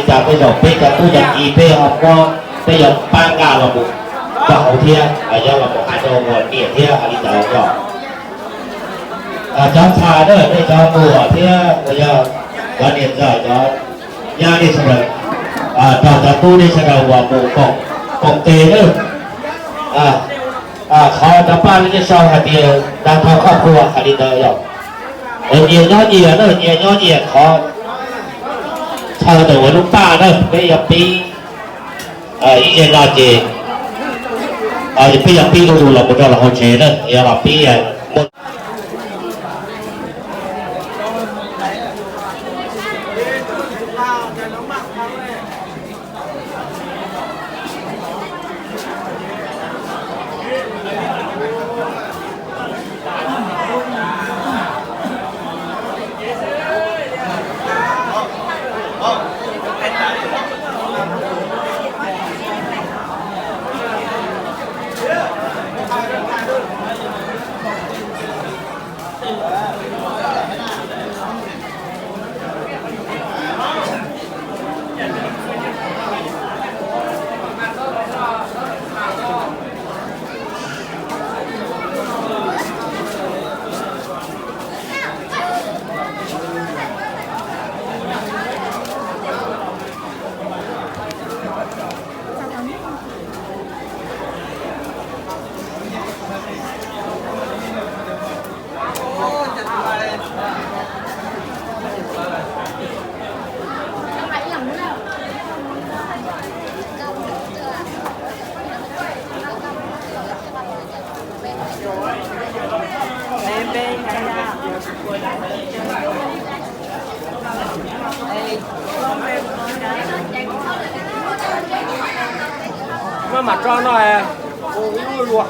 Li cas tej zaum peb cov tub cov kiv peb ho muab, peb yuav pab nqa los mus rau hauv thiab, yog los mus hais rau uas niam thiab hais li ntawd yog cov ntxhais na, nej cov muam thiab uas yog cov niam ntxawm cov nyab nej sawv daws, rau cov tub nej sawv daws uas mus koom tes na. Qhov cov paj nej sau hais tias nrog thov khoj khua hais li ntawd yog nyias nyob nyias na, nyias nyob nyias, qhov chaw ntawm uas lub paj na peb yuav pib ib ze no ces peb yuav pib du lug los mus rau hauv tsev na, yuav los pib muaj Maj mam tso no, ua ib lub luag.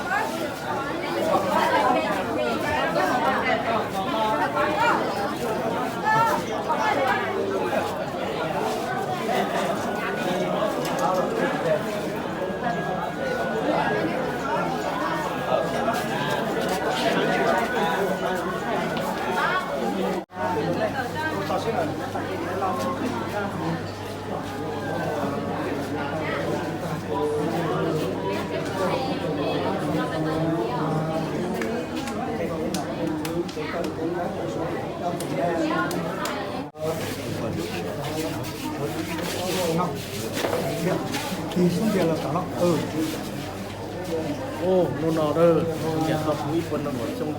Hnub no, hnub no niam tau pub ib puas nees nkaum xyoo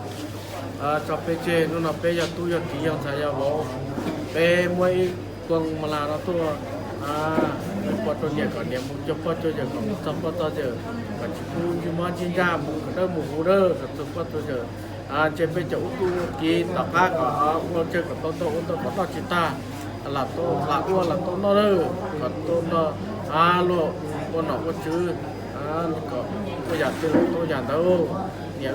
tso peb tseg. Hnub no peb yog tub yog kiv yog ntxhais yog vauv, peb muab ib puas mas las no tuaj, peb pub rau niam kom niam mus cuag pog cuag yawm, kom mus txog pog txog yawm, kom tsis pub ntsej muag ntsej ntsag mus kom dawb mus huv dawb, kom txog pog txog yawm. Ntshe peb cov ub tub kiv tom qab kom ua ntsej kom tau tau ua ntau kom noj tsis tag, lam tau lam ua lam tau noj dawb, kom tau noj luag ua nom ua tswv, kom ua yam twg los tau yam ntawd niam.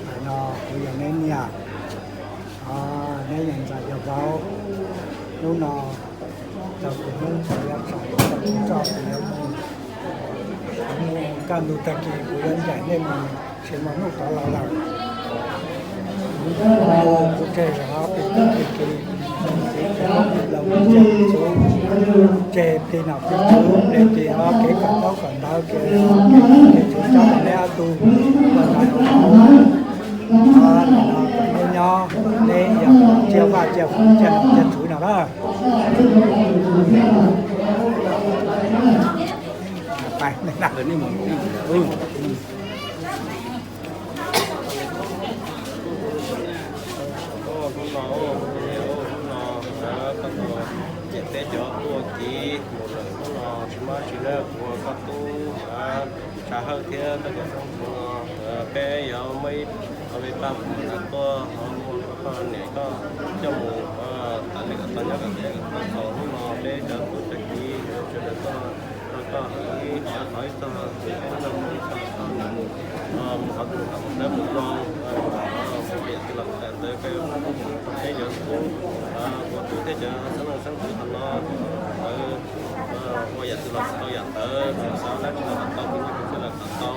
Hais no kuv yog neb niam, neb yog ntxhais yog vauv. Hnub no tau kuv hnub tau yav tsaus tau kuv tso kuv yuav mus, kuv mus kaj ntug tag kis kuv yuav ncaim nej mus tsev mos hnub tod los lawm. Kuv mus kuv tseg zov pis tub pis kiv, pis tub pis laus pis txuv, tseg plig nom plig tswv, plig tis kev kawm ntaub kawm ntawv, kev kev tswv cov rau neb ob tug. Ua ntawd, neb nyob neb yog tsiaj vaj tsiaj fwv tsiaj nom tsiaj tswv no lawm. Hnub no, hnub no, koj tuaj ncaim peb cov tub kiv mus lawm hnub no tsis mab tsis nab kuv ua koj tub Tshav Hawj thiab koj cov xeeb ntxwv no, peb yuav muaj ib qho me paj mus nram tuaj, ho muaj koj niam koj coj mus tas li kom tau nyob kom tiav kom tau txaus. Hnub no peb cov tub cov kiv sawv daws tuaj nrog koj hawm ib qho ib txog, peb nrog mus ib txog txog mus, mus qhov twg kom mus dawb mus zoo, mus yam twg los kom tau ntawd. Peb yuav tub ua tub thiab cov xeeb leej xeeb ntxwv qhov no, lawv ua yam twg los kom tau yam ntawd, xav dab tsi los kom tau, tus nyiaj tus txiaj los kom tau,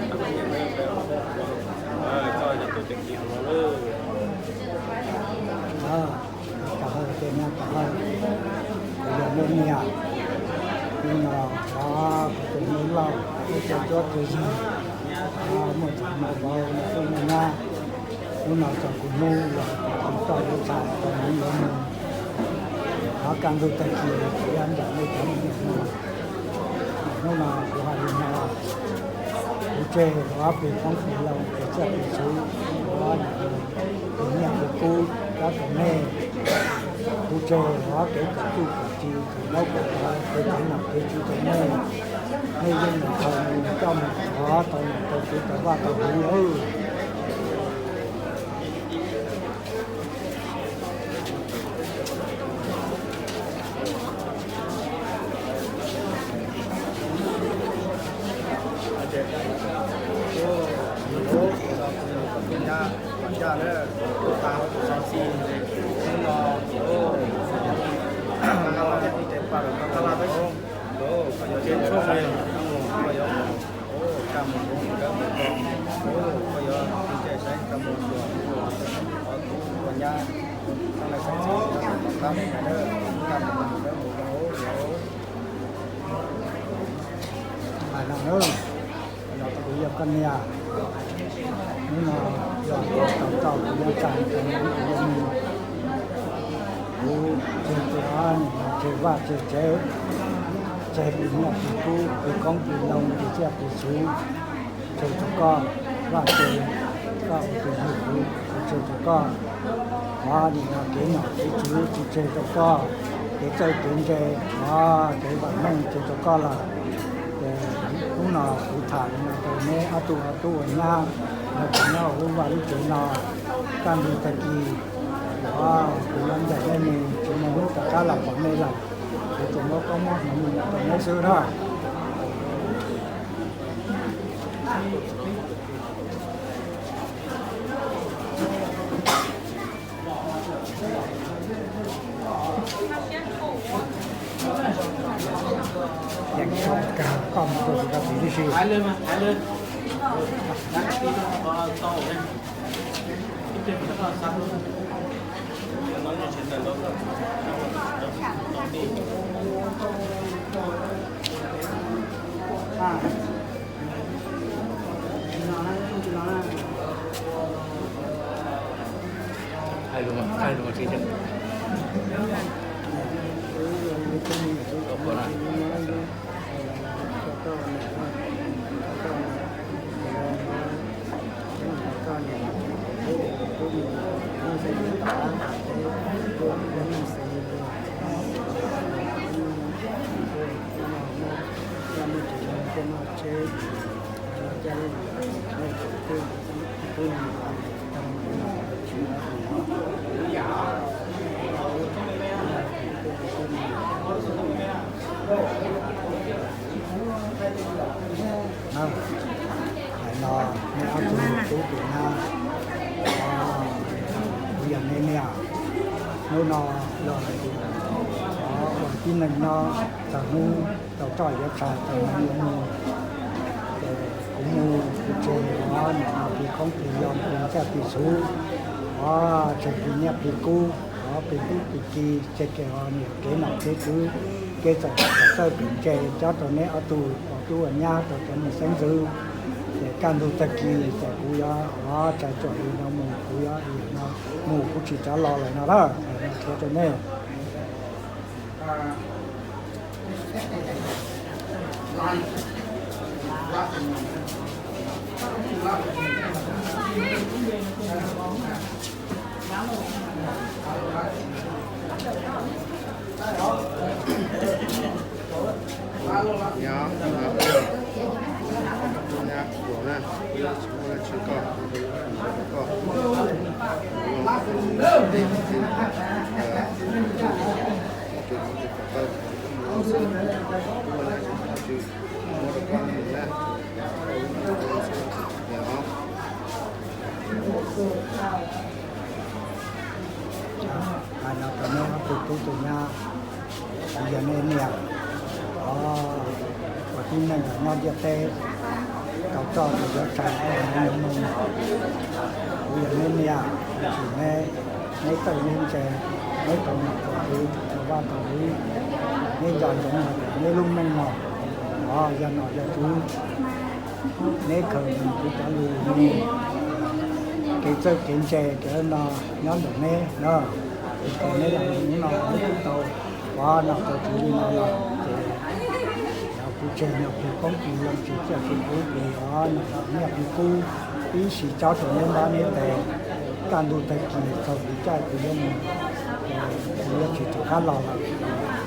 ua koj ua me los kom tau, tau nyiam nyiam, koj cov tub cov kiv qhov no lawm. Kuv yog nej niam, hnub no kuv tus me lauj, ib co cuab tus yig, muaj txiv muaj vauv, muaj tub muaj nyab, hnub no txog kuv hnub los kom tau txais tau yuav mus. Thov kaj ntug tag kis kuv yuav nrog nej cov me nyuam mus. Hnub no kuv hais li no, kuv tseg ob peb koob pes loo pes txiaj pes txhuv, kuv nyiaj kuv kub coj rau nej. Kuv tseg ob kev kom txuj kom ci kom laub kom ntawv, kev cov nom kev tswv rau nej. Nej yeej mus tau mus coj mus thov tau nom tau tswv tau vaj tau hmoov lawm. Hais no na, kuv yog koj niam, hnub no yog tau txog kuv yuav txais tau hnub kuv yuav mus. Kuv tseg tus ob niam no tseg vaj tseg tsev, tseg tus nyiaj tus kub tus koob tus loo tus tsiaj tus txhuv, tseg rau koj. Vaj tsev koj ua tus yug kuv, kuv tseg rau koj. Ob niam no kev nom kev tswv kuv tseg rau koj, kev txawj kev ntse, ob kev vam meej tseg rau koj lawm. Ces hnub no kuv tham li no rau neb ob tug ua tub ua nyab, nrog kuv nyob hauv lub vaj lub tsev no, kaj ntug tag kis, kuv yuav ncaim nej mus, tsis muaj hnub rov qab los pom nej lawm. Kuv tsuas muab koob muab hmoov li no rau neb xwb na. Yeej tsis kag koj mus rau tus koj txiv tib si. Hais no, nej ob tug tub tus nyab, kuv yog nej niam, hnub no los hais tias, thov ua tib neeg nyob txog hnub tau roj yuav tshais tau hmoov yuav muag, ces kuv mus kuv tseg ob niam no plig koob plig loo plig txiaj plig txhuv, ob tseg plig nyiaj plig kub, ob plig tub plig ki, tseg kev, ob niam kev nom kev tswv, kev txawj kev ntse cob rau neb ob tug ua tub ua nyab rau cov me xeeb ntxwv. Ces kaj ntug tag kis ces kuv yuav ob tshais tsuam li no mus, kuv yuav li no mus, kuv tsis rov los lawm no lawm, qhia rau nej. Hais no rau neb ob tug tub tus nyab, kuv yog nej niam, thov ua tib neeg los nyob ntiaj teb, tau roj tau yuav tshais tau hmoov yuav muag. Kuv yog neb niam, kuv tsim neb, neb txawj neb ntse, Neb tau nom tau tswv, tau vaj tau hwv, neb nco ntsoov hais tias neb lub neej no, o, yog nom yog tswv, neb khaws kuv cov lus mus kev txawj kev ntse kev no nyob ntawm neb na. Ces neb los hnub no neb twb tau, o, nom tau tswv li no los ces kuv tseg no kuv poob kuv loo tsis ciaj tsis kub kuv, o, nom nyiaj kuv kub ib sim cob rau neb ntab neb tes, kaj ntug tag kis txog kuv caij kuv yuav mus, kuv yuav tsis rov qab los lawm.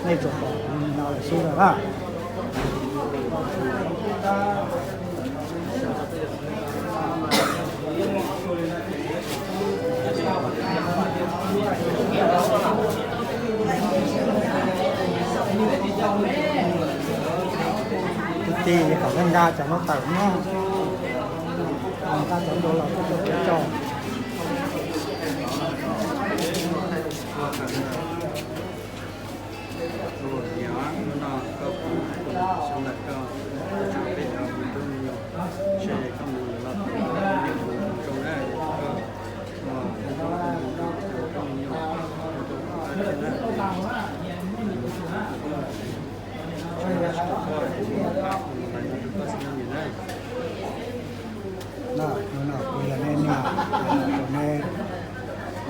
Nej tsuas pom kuv li no lawm xwb na. Tig tig kom nqa cov no tawm no, nqa cov nrau los coj coj kev tso. Tus niam, hnub no koj kuj xyoo ntawm koj, koj tso peb cov me tub me nyuam, ntshe koj mus lawm los tus me nyuam mus zoo na, koj mus zoo tus me nyuam, tus me nyuam mus rau koj thiab na. Koj xwb na. No, no, kuv yog nej niam, yog rau neb,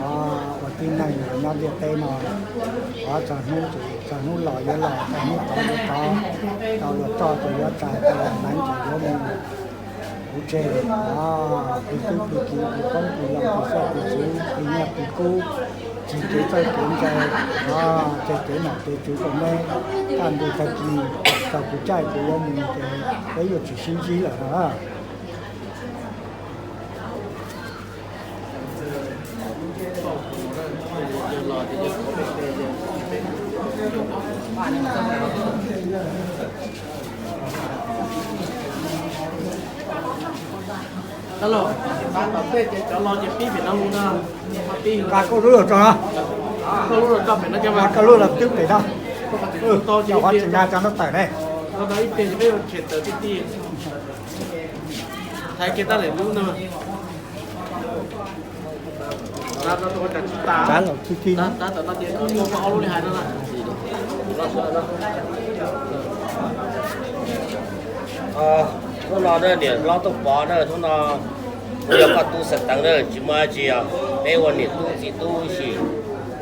o, ua tib neeg los nyob ntiaj teb no, o, txog hnub, txog hnub los yuav los, txog hnub tov yuav tov, tau luag roj ces yuav rais, tau luag hneev ces yuav mus. Kuv tseg, o, kuv tub kuv kiv, kuv poob kuv loo, kuv xyaj kuv txwv, kuv nyiaj kuv kub, tsis kev txawj kev ntse, o, tseg kev nom kev tswv rau neb, kaj ntug tag kis, txog kuv caij kuv yuav mus ces peb yuav tsis sib ntsib lawm na. Nqa koj lub los tso no. Nqa koj lub los twb pem no. Cov qhov tsis nqa cov no tawm ne. Txav los tib tib. Hnub no na niam hlob Tooj Pov na, hnub no kuv yog koj tub xeem teev na, tsis muaj dab tsi os, peb ua niam tub txiv tub ib sim.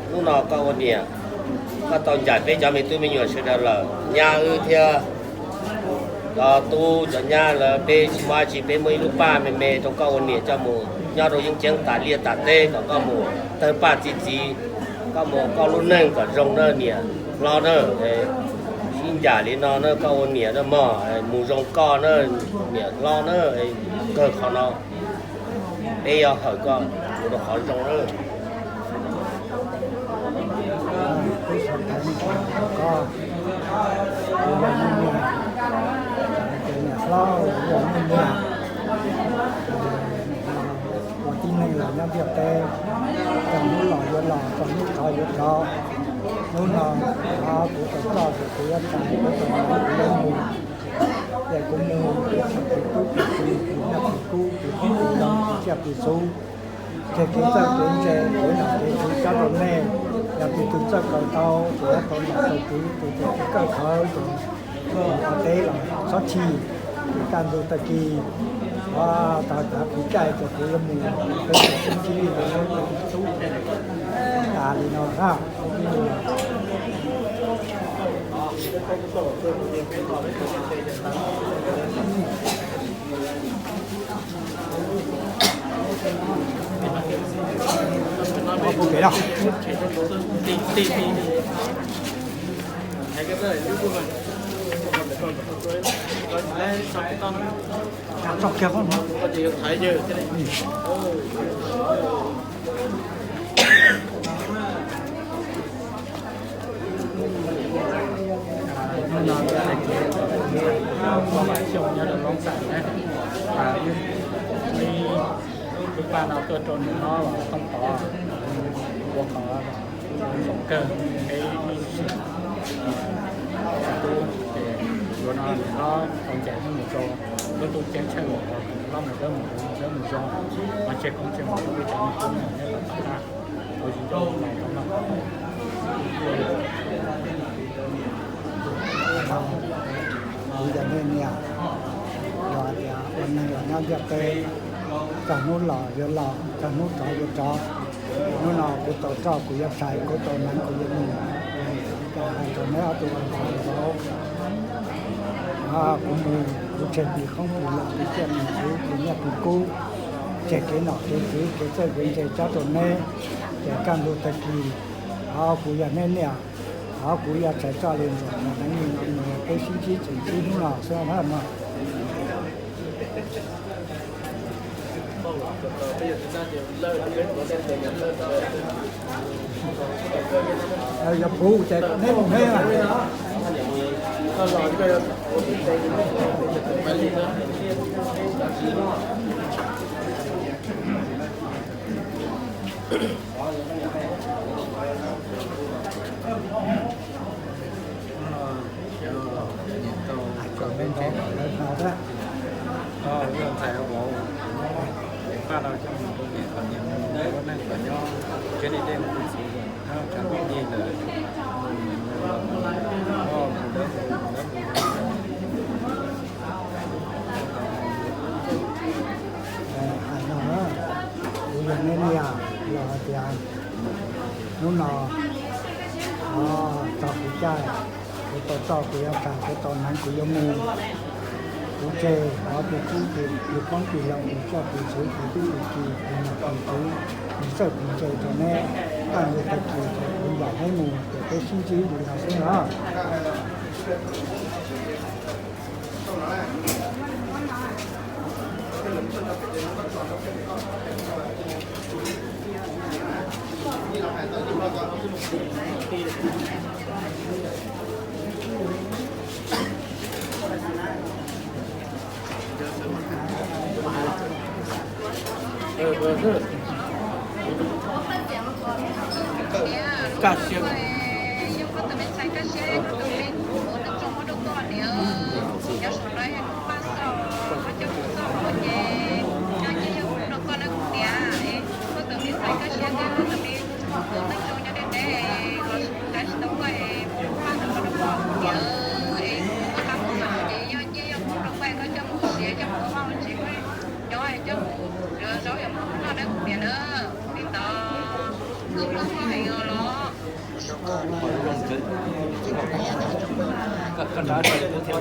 Hnub no koj ua niam, koj tau ncaim peb cov me tub me nyuam sawv daws lawm, nyab wb thiab cov tub cov nyab lawv, peb tsis muaj dab tsi, peb muaj ib lub paj me me rau koj ua niam coj mus nyob rau yeeb ceeb tas liaj tas teb kom koj mus tawg paj txi txiv, koj mus koj lub neej kom zoo na niam hlob na. Sib ncaim li no na koj ua niam na mog, mus zoo koj na niam hlob na, kawg qhov no. Peb yuav hawm koj mus rau qhov zoo na. Kuv xav thov nej ko, kuv yog nej niam, ces niam hlob yog nej niam, ua tib neeg los nyob ntiaj teb, txog hnub los yuav los, txog hnub thov yuav thov. Hnub no, o, kuv tau coj ces kuv yuav rais, kuv tau mus kuv yuav mus. Ces kuv mus kuv txhawb kuv tub kuv kiv, kuv nyiaj kuv kub, kuv poob kuv loo, kuv ciaj kuv txwv, tseg kev txawj kev ntse, kev nom kev tswv cob rau nej. Yog tus twg txawj kawm tau ces yuav tau nom tau tswv, tus twg tsis kawm khawv ces mus qhov teb los txhob chim. Ces kaj ntug tag kis, o, tag tav kuv caij ces kuv yuav mus, peb tsis sib ntsib li lawm, tub tas li no na. Pem no. Txog kiag qhov no. Hnub no ces Vam Xyooj nyob rau Loob Xais na, ib lub paj no tuaj rau niam hlob Tooj Pov, ua qhov zoo kawg peb ib sim. Tub ces yuav no niam hlob tau ncaim hnub mus rau lub ntuj ceeb tsheej, hlob mus dawb mus huv mus dawb mus zoo, mas tseg koob tseg hmoov rau peb cov me tub me nyuam nyob rau tom qab, ua tsis tau los rau no. Kuv yog nej niam, los hais tias ua neeg los nyob ntiaj teb, txog hnub los yuav los, txog hnub rov yuav rov. Hnub no kuv tau roj kuv yuav tshais, kuv tau hneev kuv yuav mus, hais rau neb ob tug ua npau taws. Kuv mus kuv tseg plig qoob plig loo plig tsiaj plig txhu plig nyiaj plig kub, tseg kev nom kev tswv kev txawj kev ntse cob rau neb, ces kaj ntug tag kis, kuv yog neb niam, kuv yuav tshais roj li ntawd, peb sib ntsib tseem ntsib hnub no xwb na mog. Yog puv ces neb mus neb. Ntxhais vauv, paj no coj mus rau niam kom niam mus ua neej kom nyob, tsev neeg tej mus xwb, tsav tub ti lawm, mus dawb mus dawb mus. Hais no, kuv yog neb niam, los hais tias hnub no txog kuv caij, kuv tau roj kuv yuav tshais, kuv tau hneev kuv yuav mus. Kuv tseg qhov plig kub plig qoob plig loo plig tsiaj plig txhu plig tub plig ki plig nom plig tswv plig txawj plig ntse rau neb, kaj ntug tag kis ces kuv ncaim neb mus ces peb sib ntsib li no xwb os. Kaj siab.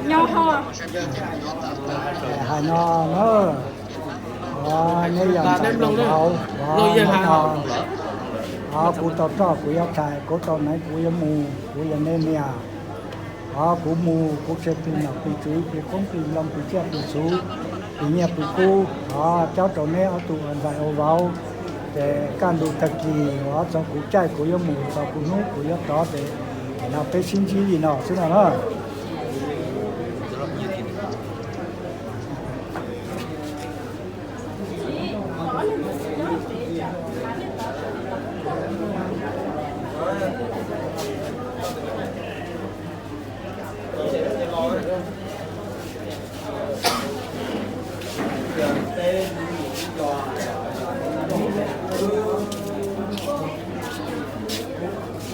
Nyob ho. Hais no na, neb yog ntxhais los vauv, kuv tau roj kuv yuav tshais, kuv tau hneev kuv yuav mus, kuv yog neb niam. Kuv mus kuv tseg plig nom plig tswv plig qoob plig loo plig tsiaj plig txhu plig nyiaj plig kub, cob rau neb ob tug ua ntxhais ua vauv. Ces kaj ntug tag kis txog kuv caij kuv yuav mus, txog kuv hnub kuv yuav rov ces no peb sib ntsib li no xwb no na.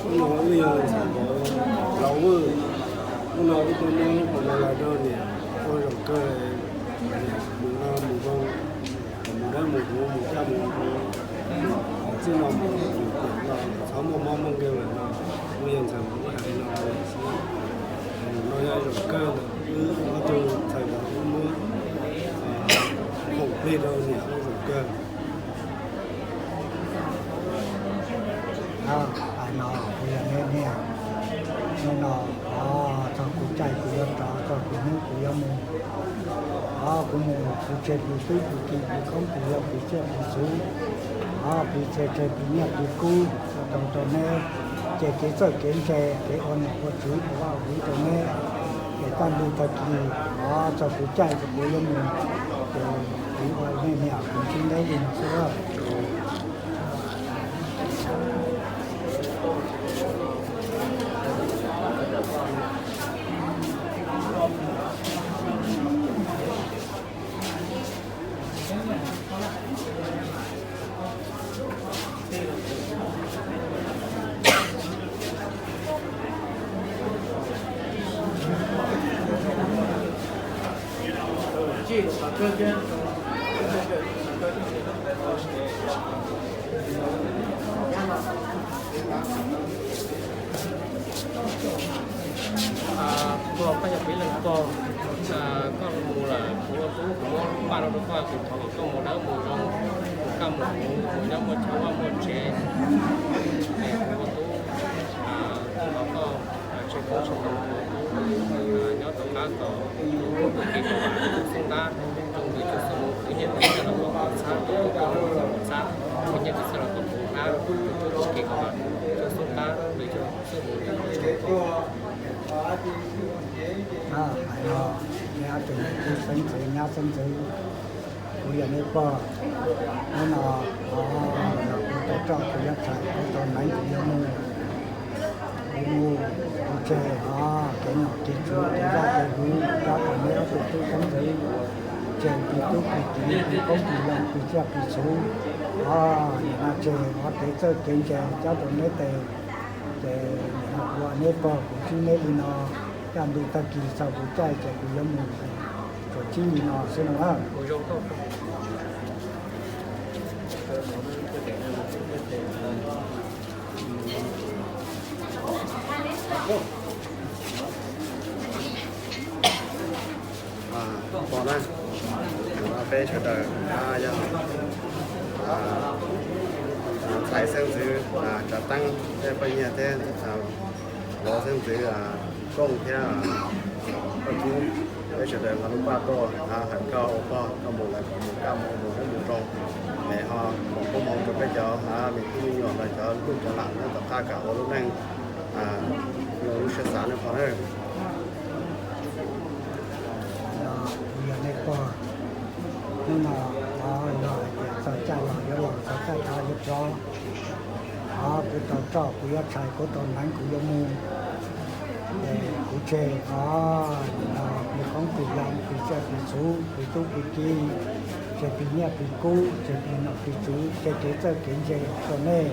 Hnub no wb yog ntxhais vauv Lauj Vwj, hnub no wb tuaj muab qhov no los rau niam ua zaum kawg, niam mus no mus zoo, mus dawb mus huv mus caj mus huv, txij no mus yus tiam no txhob muaj mob muaj nkeeg lawm no, wb yog ntxhais vauv wb hais li no rau niam xwb. Mus no yog zaum kawg ntawm wb ob tug ntxhais vauv wb muab foom plig rau niam ua zaum kawg. Hais no kuv yog neb niam, hnub no txog kuv caij kuv yuav rov, txog kuv hnub kuv yuav mus. Kuv mus kuv tseg plig tub plig ki plig qoob plig loo plig tsiaj plig txhu, plig tseg tseg plig nyiaj plig kub tau rau neb, ces kev txawj kev ntse kev ua nom ua tswv ua vaj ua viv rau neb. Ces kaj ntug tag kis txog kuv caij kuv yuav mus, ces kuv ua nej niam kuv ntsib neb li no xwb. Koj, koj yog peb leeg pog, koj mus lawm, kuv ua tub kuv muab lub npaj no rau koj, kuv thov kom koj mus dawb mus zoo, mus kaj mus huv, mus nyob muaj chaw vaj muaj tsev. Es kuv ua tub thov koj tseg koob tseg hmoov, nyob tom qab kom tus tub tus ki kom vam, xub ntab, tus ntawd tus xub mus, tus nyiaj tus txiaj los kom txhab, tus tub tus ntxhais los kom txhab, tus nyiaj tus txiaj los kom txhab, tus tub tus ki kom vam, tus xub ntab ntawd tus xub mus. Hais no, nej ob tug niam txiv xeeb ntxwv nyab xeeb ntxwv, kuv yog nej pog. Hnub no kuv tau roj kuv yuav tshais, kuv tau hneev kuv yuav mus, kuv mus kuv tseg os, kev nom kev tswv kev zaj kev huv, rau kom nej ob tug tub xeeb ntxwv tseg plig tub plig kiv, plig koob plig loo, plig tsiaj plig txhuv os. Nim no tseg os, kev txawj kev ntse cob rau neb tes. Ces nim no kuv ua neb pog, kuv ntsib neb li no, kaj ntug tag kis txog kuv caij ces kuv yuav mus, tsuas ntsib li no xwb no. Pog na, peb sawv daws yog ntxhais xeeb ntxwv Tsav Teeb thiab poj niam thiab vauv xeeb ntxwv Kooj thiab Koj Kub, peb sawv daws nqa lub npaj tuaj hais koj ua pog koj mus lawm kom mus kaj mus mus nyob mus zoo, es ho foom koob hmoov rau peb cov me tub me nyuam los cov luj cov lam nyob tom qab kom ua lub neej zoo lub siab xav nawb pog na. Kuv yog nej pog, hnub no los hais tias txog caij los yuav los, txog caij rov yuav rov. Os, kuv tau roj kuv yuav tshais, kuv tau hneev kuv yuav mus, es kuv tseg os, plig koob plig loo, plig tsiaj plig txhuv, plig tub plig ki, tseg plig nyiaj plig kub, tseg plig nom plig tswv, tseg kev txawj kev ntse rau nej.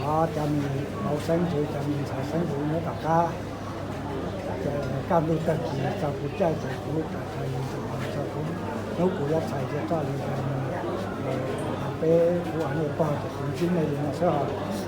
Os, cov me vauv xeeb ntxwv, cov me ntxhais xeeb ntxwv nyob tom qab, ces kaj ntug tag kis txog kuv caij ces kuv tawm tshais li ntawd, txog hnub kuv yuav tshais cia roj li ntawd, peb kuv ua nej pog ces kuv ntsib nej li no xwb os.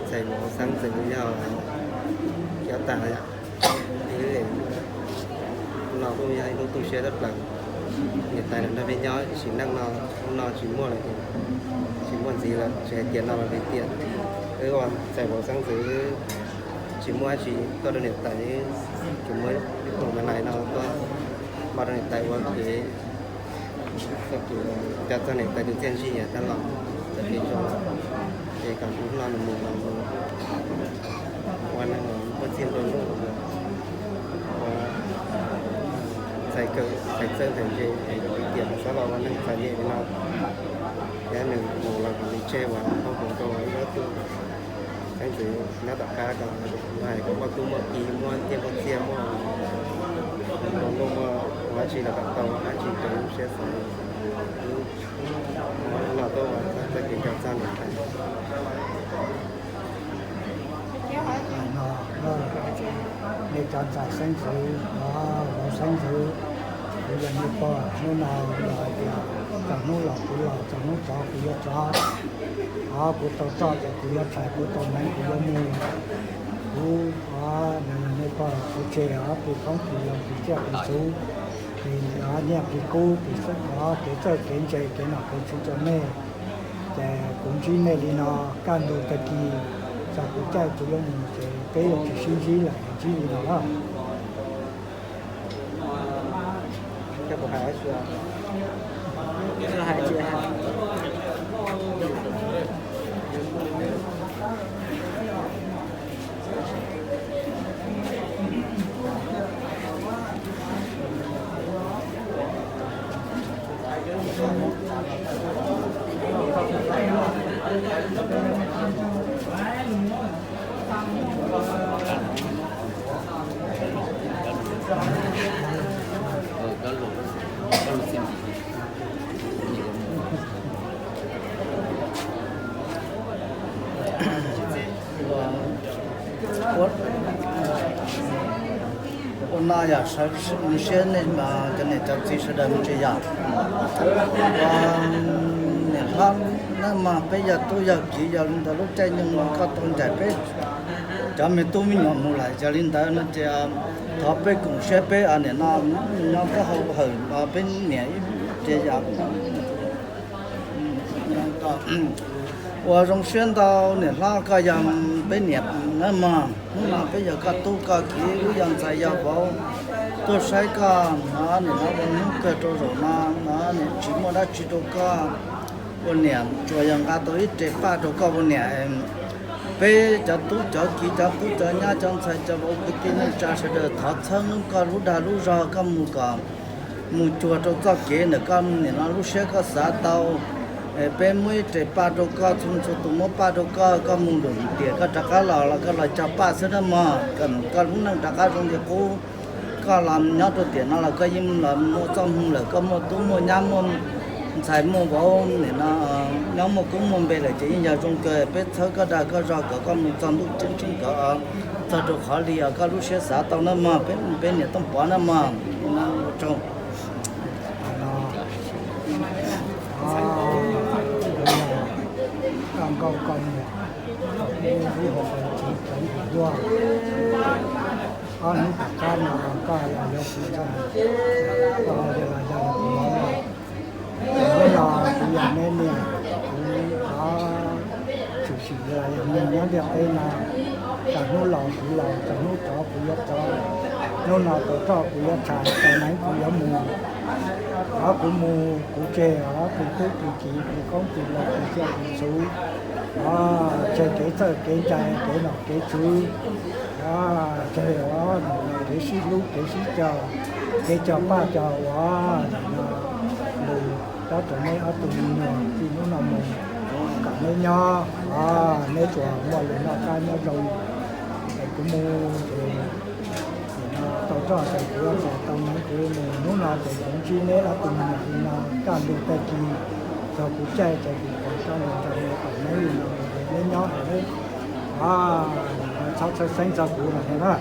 Ntxhais vauv xeeb ntxwv yog cov tas, no kuj yog ib hnub tu siab tshaj plaws. Niam tais los nrog peb nyob sim neej no, hnub no tsis muaj lawm, tsis muaj ntxiv lawm, tsis hais tias no los hais tias wb ua ntxhais vauv xeeb ntxwv tsis muaj dab tsi tuaj rau niam tais, tsuas muaj ib tug me nais no tuaj npaj rau niam tais ua kev, txoj kev, coj txog niam tais tus txiaj ntsig tab los txoj kev zoo, ces kom hnub no nws mus los mus ua neej muaj txiag nplua nuj, ua ntxhais kawm ntxhais txawj ntxhais ntse, es tias nws txhob los ua neeg txom nyem li no, thiab nws mus los kom nws tseg uas foom koob hmoov rau ib ob tug xeeb ntxwv nyob tom qab kom hais kom muaj tub muaj ki muaj tiaj muaj txiaj muaj nplua nuj muaj ua dab tsi los kom tau dab tsi raws lub siab xav. Wb no tuaj ua txoj kev nco txog niam tais. No, nej cov ntxhais xeeb ntxwv, vauv xeeb ntxwv, kuv yog nej pog, hnub no los hais tias txog hnub los kuv los, txog hnub rov kuv yuav rov. Os, kuv tau roj ces kuv yuav tshais, kuv tau hneev kuv yuav mus. Kuv, os, nej pog, kuv tseg os plig koob plig loo plig tsiaj plig txhuv, plig nyiaj plig kub, plig kev txawj kev ntse kev nom kev tswv rau nej. Ces kuv ntsib nej li no, kaj ntug tag kis txog kuv caij kuv yuav mus ces peb yuav tsis sib ntsib lawm, ntsib li no na. Ua no yog siab nej cov niam cov txiv sawv daws me ntsis yog niam hlob na mas peb yog tub yog kiv, yog li ntawd lub caij nyoog no koj tau ncaim peb cov me tub me nyuam mus lawm, yog li ntawd no ces thov peb koom siab peb niam no nyob taub hau hawm peb niam ib ces yog ua zoo siab ntau niam hlob koj yog peb niam na mog, hnub no peb yog koj tub koj kiv wb yog ntxhais yog vauv tuaj saib koj no, niam no ua hnub kawg rau zaum no, no niam tsis muaj dab tsi rau koj ua niam, tsuas yog nqa tau ib re paj rau koj ua niam. Peb cov tub cov kiv cov tub cov nyab cov ntxhais cov vauv kwv tij neej tsa sawv daws thov txhawb hnub koj lub dag lub zog koj mus kom mus cuag rau txoj kev ntawm koj niam no lub siab koj xav tau. Peb muab ib re paj rau koj, txhua txhua tus muab paj rau koj, koj mus lwm tiam koj rov qab los los koj los cog paj xwb na mog, kom koj lub neej rov qab zoo li qub. Koj los nyob rau tiam no los koj yeej los muaj txoj hmoo lawm, koj muaj tub muaj nyab muaj ntxhais muaj vauv nim no nyob muaj koob muaj npe lawm ces yeej yog zoo kawg. Peb txhawb koj dag koj zog kom koj mus txog ntuj ceeb tsheej kom txog rau qhov li koj lub siab xav tau na mog, peb peb niam Tooj Pov na mog. Ua tsaug. Koj nkauj koj muam, lub hauv paus tsev cov yus duaj, ob hnub tom qab no koj los yuav kuv txog, koj los yog kuv mov lawm. Hnub no kuv yog neb niam, kuv thov tshwm sim los yog neb nyob ntiaj teb no, txog hnub laus kuv laus, txog hnub tsov kuv yuav tsov, hnub no tau roj kuv yuav tshais, tau neeb kuv yuav mus. Thov kuv mus kuv tseg, thov kuv tub kuv kiv kuv koob kuv loo kuv xyaw kuv txhuv, thov tseg kev txawj kev ntse kev nom kev tswv, thov tseg kev sib hlub kev sib cog, kev cog paj cog uas lus rov rau neb ob tug me nyuam txij hnub no mus kom neb nyob, neb tsuas muaj lus noj qab nyob zoo. Es kuv mus ces tau roj ces kuv yuav tau neeb kuv mus. Hnub no ces kuv ntsib neb ob tug me nyuam li no, kaj ntug tag kis txog kuv caij ces kuv pom kaj ntug tag kis pom neb li no, neb nyob es neb txhob txhawj xeeb txog kuv lawm na.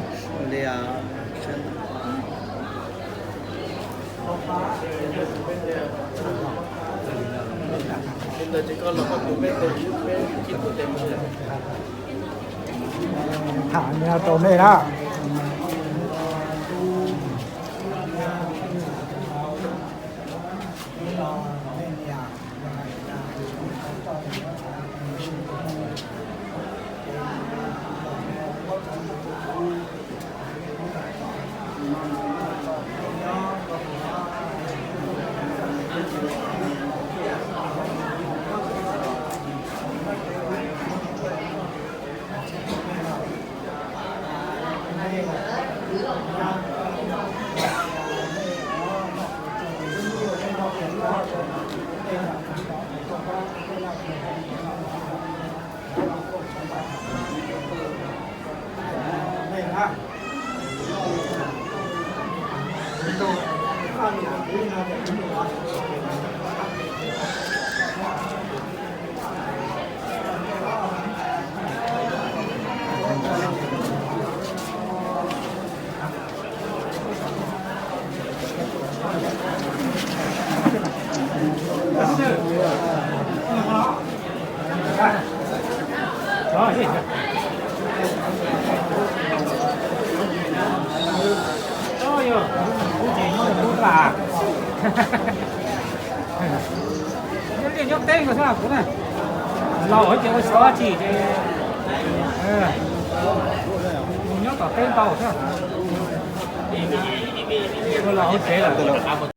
Tham nyias rau nej na. Nyob teb no xwb kuv na, laus ces ua tsis tau dab tsi ces nyob tom teb ntau xwb, ua los hauv tsev lawm.